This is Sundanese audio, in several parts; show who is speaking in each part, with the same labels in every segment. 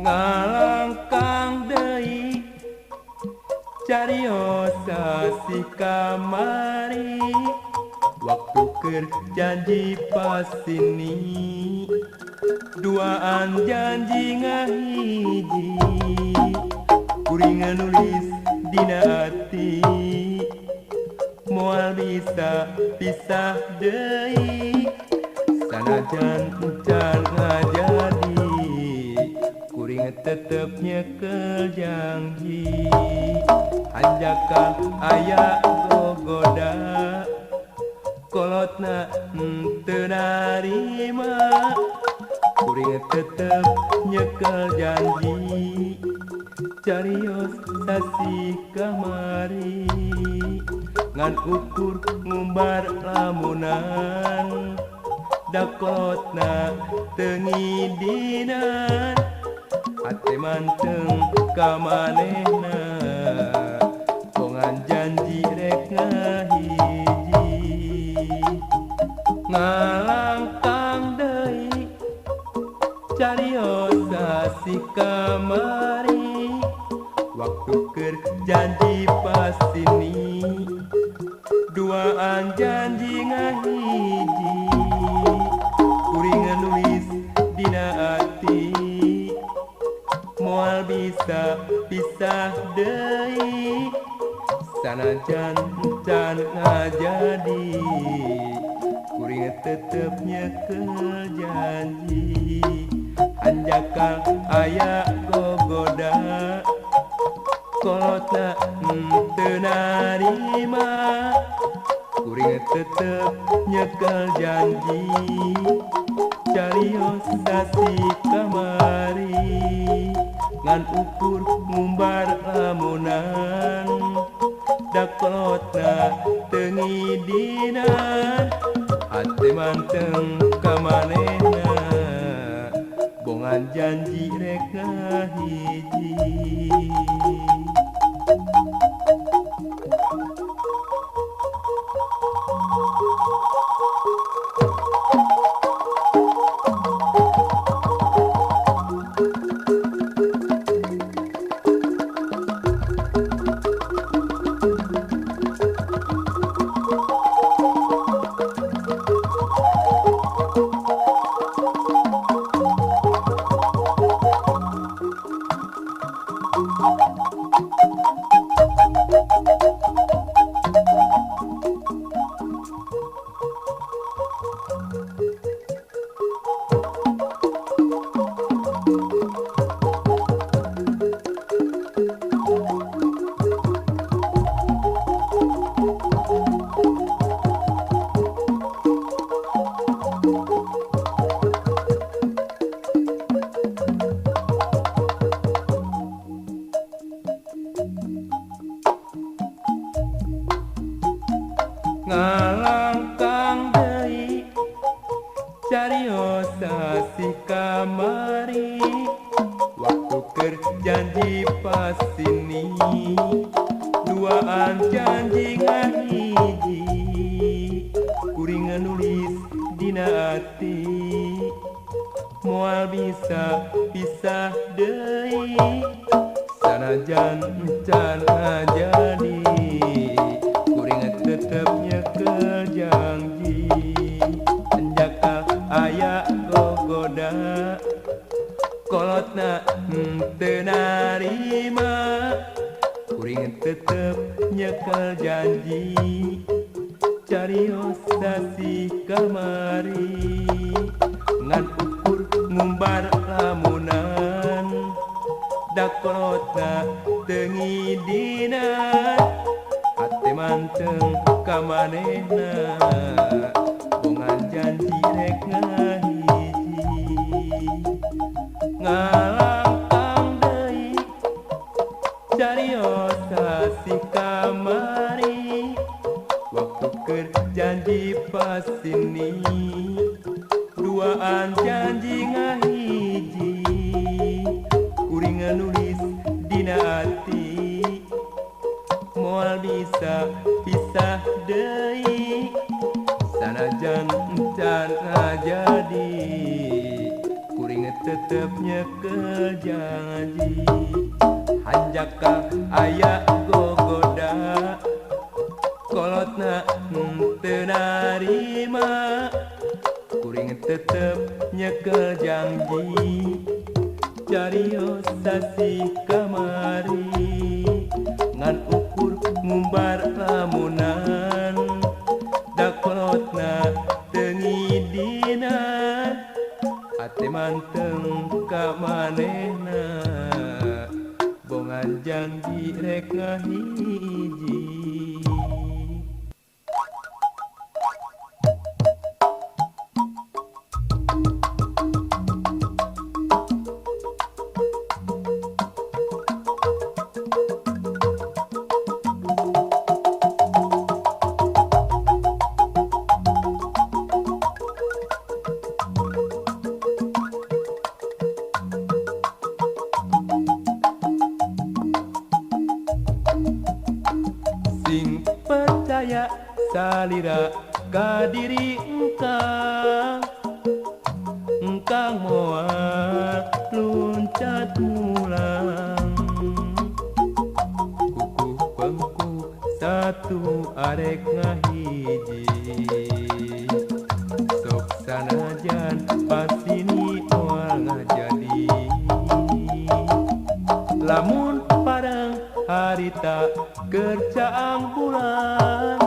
Speaker 1: Ngalangkang deui carios sasih kamari, waktu keur janji pasini duaan janji ngahiji, kuring nulis dina ati moal bisa pisah deui, sanajan encan ngajadi kuring tetep nyekel janji. Hanjakal aya gogoda kolotna henteu narima, kuring tetep nyekel janji carios sasih kamari, ngan ukur ngumbar lamunan da kolotna teu ngidinan, hate manteng ka manehna bongan janji rek ngahiji. Ngalangkang deui carios sasih kamari, waktu keur janji pasini duaan janji ngahiji, kuring nulis dina ati moal bisa pisah deui, sanajan can ngajadi kuring tetep nyekel janji. Hanjakal aya gogoda kolotna henteu narima, kuring tetep nyekel janji carios sasih kamari, ngan ukur ngumbar lamunan da kolotna teu ngidinan, hate manteng ka manehna bongan janji rek ngahiji. Ngalangkang deui carios sasih kamari, waktu keur janji pasini duaan janji ngahiji, kuring nulis dina ati moal bisa pisah deui, sanajan can ngajadi kuring tetep nyekel janji. Hanjakal aya gogoda kolotna henteu narima, kuring tetep nyekel janji carios sasih kamari, ngan ukur ngumbar lamunan da kolotna teu ngidinan, hate manteng ka manehna bongan janji rek ngahiji. Ngalangkang deui Carios sasih kamari waktu keur janji pasini duaan janji ngahiji kuring nulis dina ati moal bisa pisah deui sanajan can ngajadi kuring tetep nyekel janji hanjaka aya gogoda kolotna teu narima kuring tetep nyekel janji carios sasih kamari ngan ukur ngumbar lamunan da kolotna teu ngidinan ate manteng ka manehna bongan janji rek ngahiji. Sing percaya salira ka diri engkang engkang moal luncat mulang kukuh pengku satu arek ngahiji sok sanajan pasini moal ngajadi lamun parang harita kercaang bulan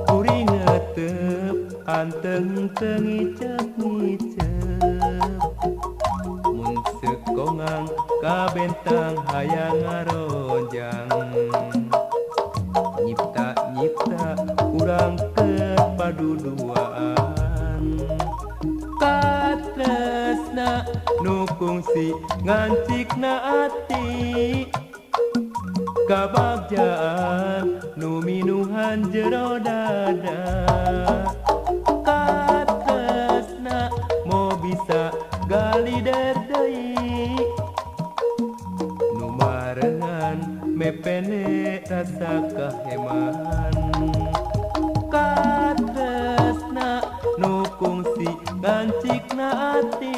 Speaker 1: kuring ngetep anteng teu ngicep-ngicep mun sekongang ka bentang hayang ngaronjang nyipta-nyipta urang keur paduduaan katresna nu kungsi ngancikna ati kabagjaan nu minuhan jero dada katresna mo bisa galider deui nu marengan mepene rasa kaheman katresna nu kungsi ngancikna ati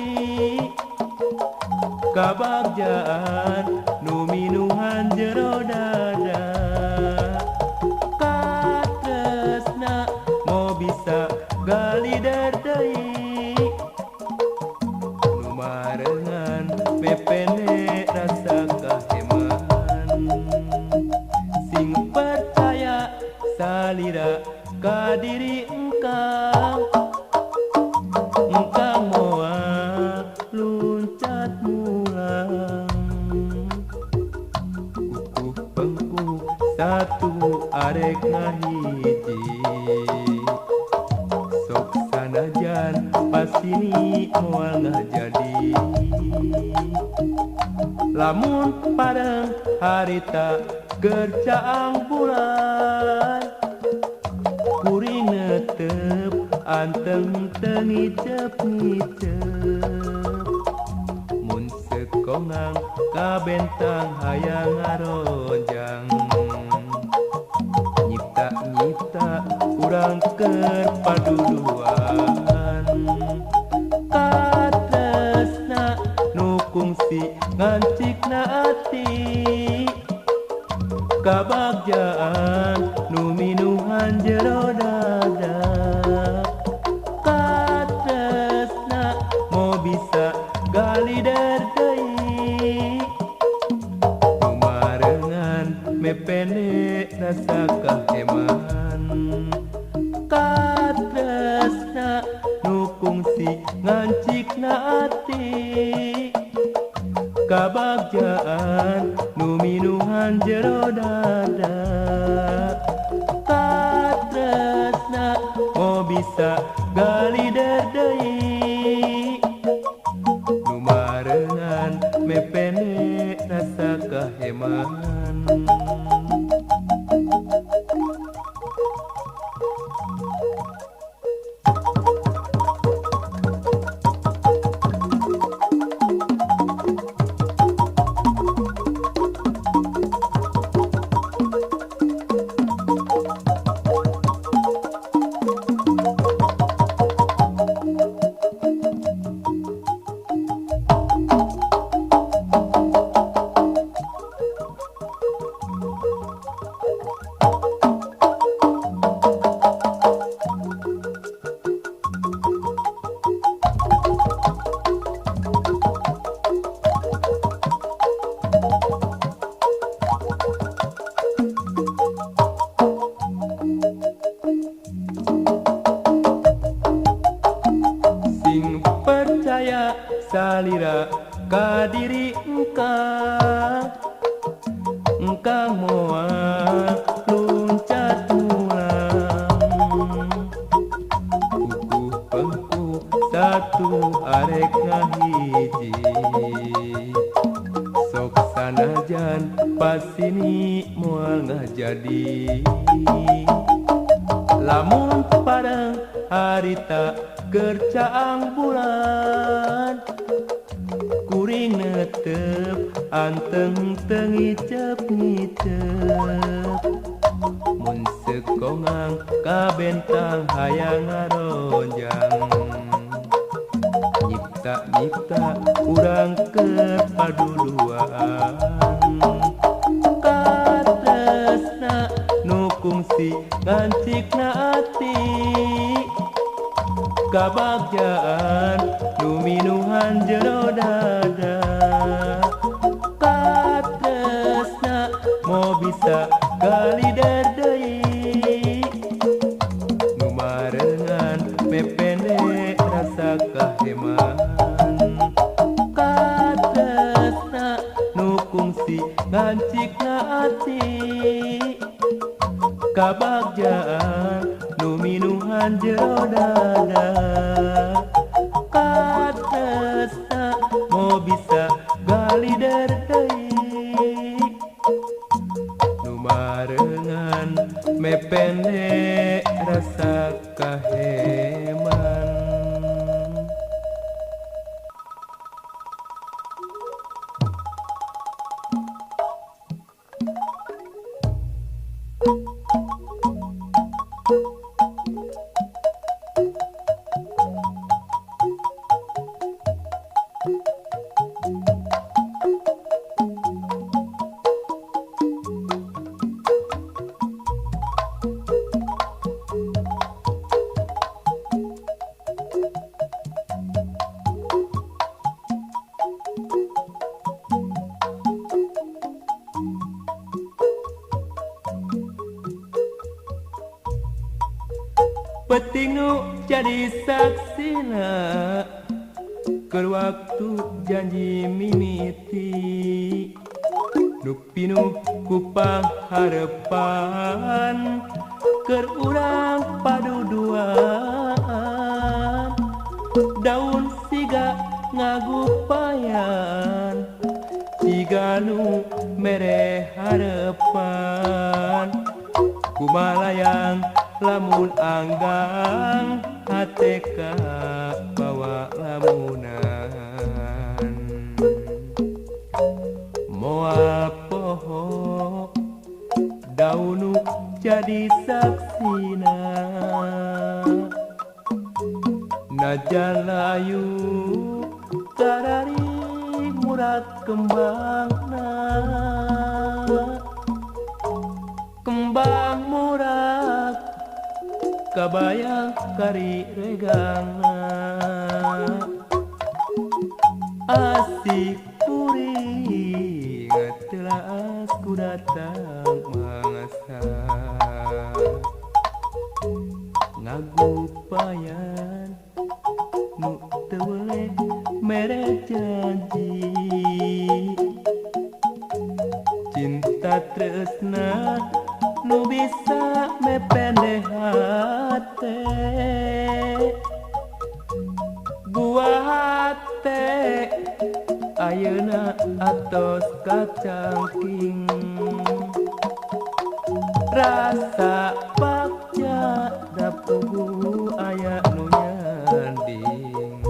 Speaker 1: kabagjaan nu minuhan jero dada katresna mo bisa galider deui nu marengan mepene rasa kaheman sing percaya salira ka diri engkang engkang moal luncat mulang kukuh pengku satu arek ngahiji sok sanajan pasini moal ngajadi lamun pareng harita kercaang bulan kuring netep anteng teu ngicep-ngicep mun sekongang ka bentang hayang ngaronjang nyipta-nyipta urang keur paduduan katresna nu kungsi ngancikna ati kabagjaan nu minuhan jero dada katresna mo bisa galider deui nu marengan mepene rasa kaheman katresna nu kungsi ngancikna ati kabagjaan nu minuhan jero dada katresna mo bisa galider deui nu marengan mepene rasa kaheman. Percaya salira ka diri engkang, engkang moal luncat tulang. Kukuh pengku satu arek ngahiji, sok sanajan pasini moal ngajadi. Lamun padang harita kercaang bulan, kuring netep anteng tengicep-ngicep. Mun sekongang ka bentang hayang ngaronjang, nyipta-nyipta urang keur paduluan. Katresna nu kungsi ngancikna ati, kabagjaan nu minuhan jero dada. Katresna mo bisa galider deui, nu marengan mepende rasa kaheman. Katresna nu kungsi ngancikna ati, kabagjaan nu minuhan jero dada. Katresna mo bisa galider deui, nu marengan mepende rasa kaheman. Penting nu jadi saksina keur waktu janji mimiti, nu pinuh ku pangharepan keur urang paduduaan. Daun siga ngagupayan siga nu mere harepan. Kumalayang lamun anggang hate ka bawa lamunan. Moal poho daunu jadi saksina, najan layu karari murat kembangna. Kembang murat kabayang kari regangna, asik kuring telah aku datang mangasa. Ngagupayan nu teu weleh mere janji, cinta tresna nu bisa mepende hate. Buah hate ayeuna atos kacangking rasa bagja da puguh aya nu nyanding.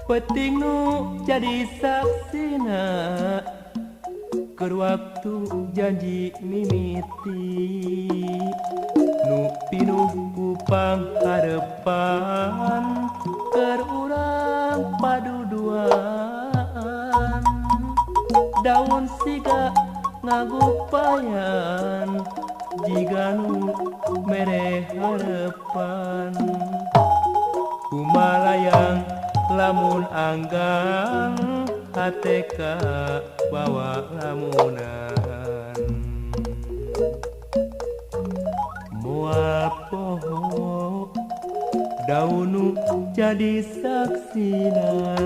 Speaker 1: Penting nu jadi saksina keur waktu janji mimiti nu pinuh ku pangharepan keur urang paduduaan daun siga ngagupayan jiga nu mere harepan kumalayang lamun anggang hateka bawa lamunan moal poho daunu jadi saksina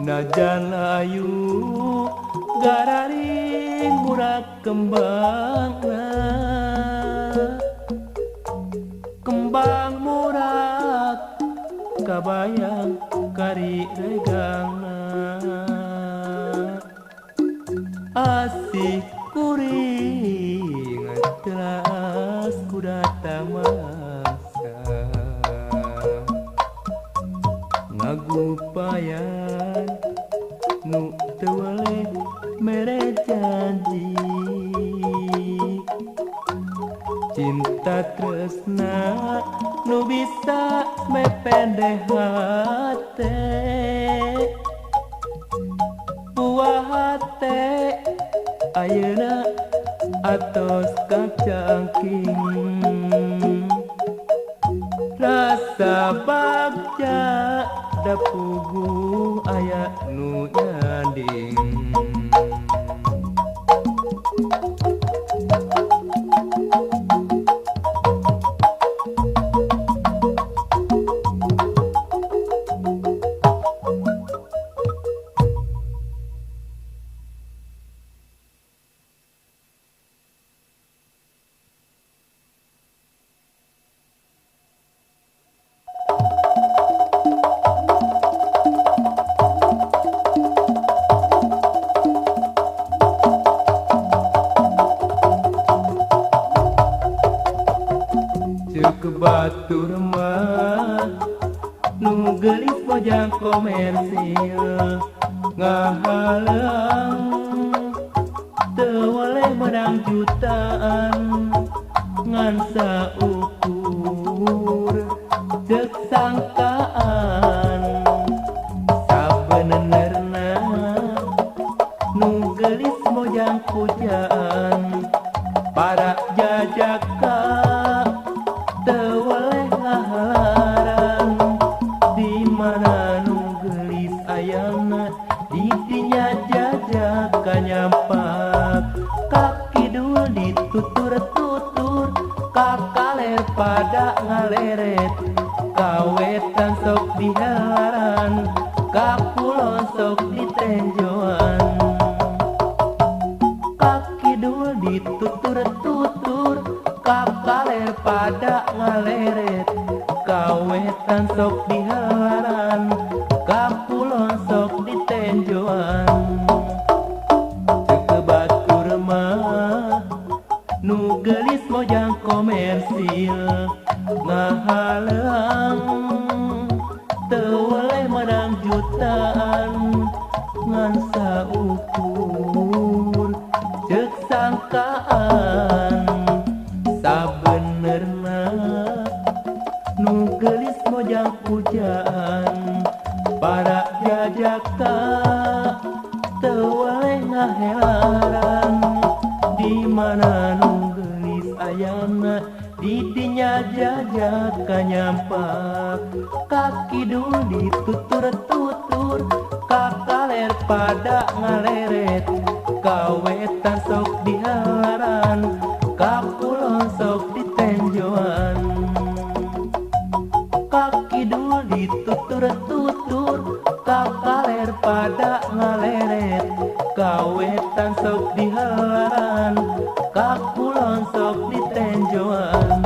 Speaker 1: najan layu gararing murag kembangna kembang murag kabayang kari regangna asih kuring telas ku datang mangsa ngagupayan nu teu weleh mere janji cinta tresna nu bisa mepende hate buah hate ayeuna atos kacangking rasa bagja da puguh aya nu nyanding. Ceuk batur mah nu geulis mojang komersil ngahaleang teu weleh menang jutaan ngan saukur ceuk sangkaan sabenerna nu geulis mojang pujaan para jajaka teu weleh ngahalaran di mana nu geulis ayana di dinya jajaka nyampak ka kidul ditutur-tutur ka kaler pada ngaleret ka wetan sok dihalaran ka kulon sok ditenjoan ka kidul ditutur-tutur ka kaler pada ngaleret ka wetan sok dihalaran ka kulon sok ditenjoan. Ceuk batur mah nu geulis mojang komersil ngahaleang teu weleh menang jutaan ngan saukur ceuk sangkaan. Sabenerna nu geulis mojang pujaan para jajaka teu waleh ngahelaran. Di mana nu geulis ayana di dinya jajaka nyampak. Ka kidul ditutur-tutur, ka kaler pada ngaleret, ka wetan sok dihalaran, ka kulon sok ditenjoan. Ka kidul ditutur-tutur, ka kaler pada ngaleret, ka wetan sok dihalaran, ka kulon sok ditenjoan.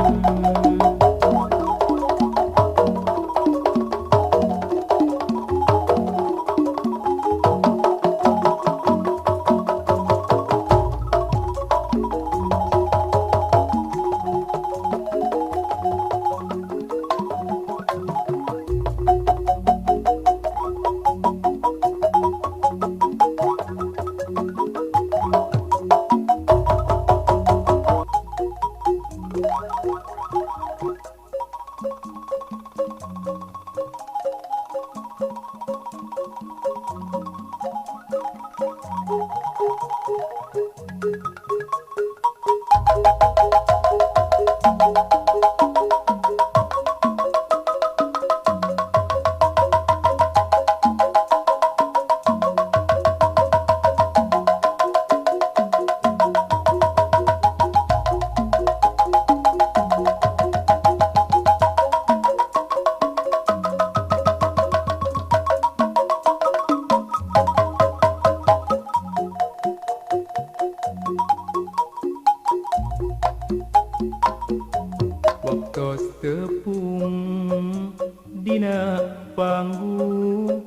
Speaker 1: Waktos tepung dina panggung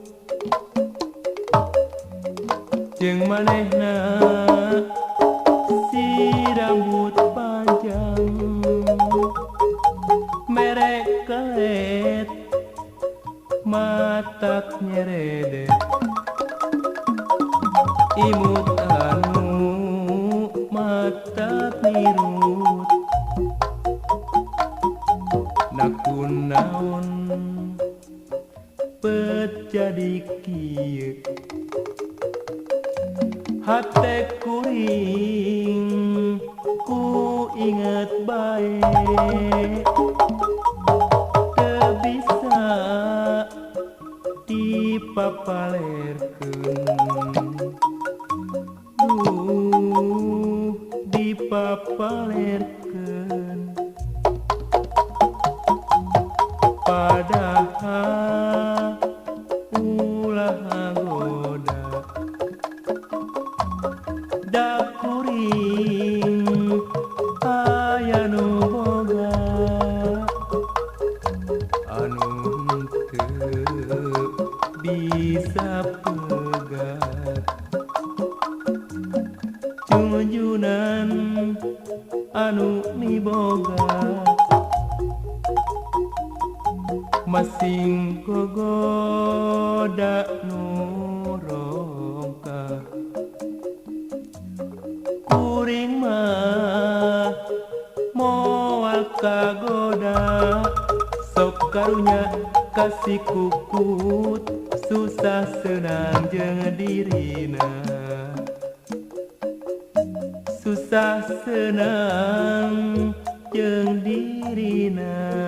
Speaker 1: jeung manehna si rambut panjang merek kelet matak nyeredet imut anu matak nirut. Nakun naon pet jadi kieu hate kuring ku inget bae teu bisa dipapalerkeun, duh dipapalerkeun. Padahal ulah ngagoda da kuring aya nu boga anu teu bisa pegat junjunan anu miboga masing gogoda nu rongkah. Kuring mah moal kagoda sok karunya kasih kukut susah senang jeung dirina, susah senang jeung dirina.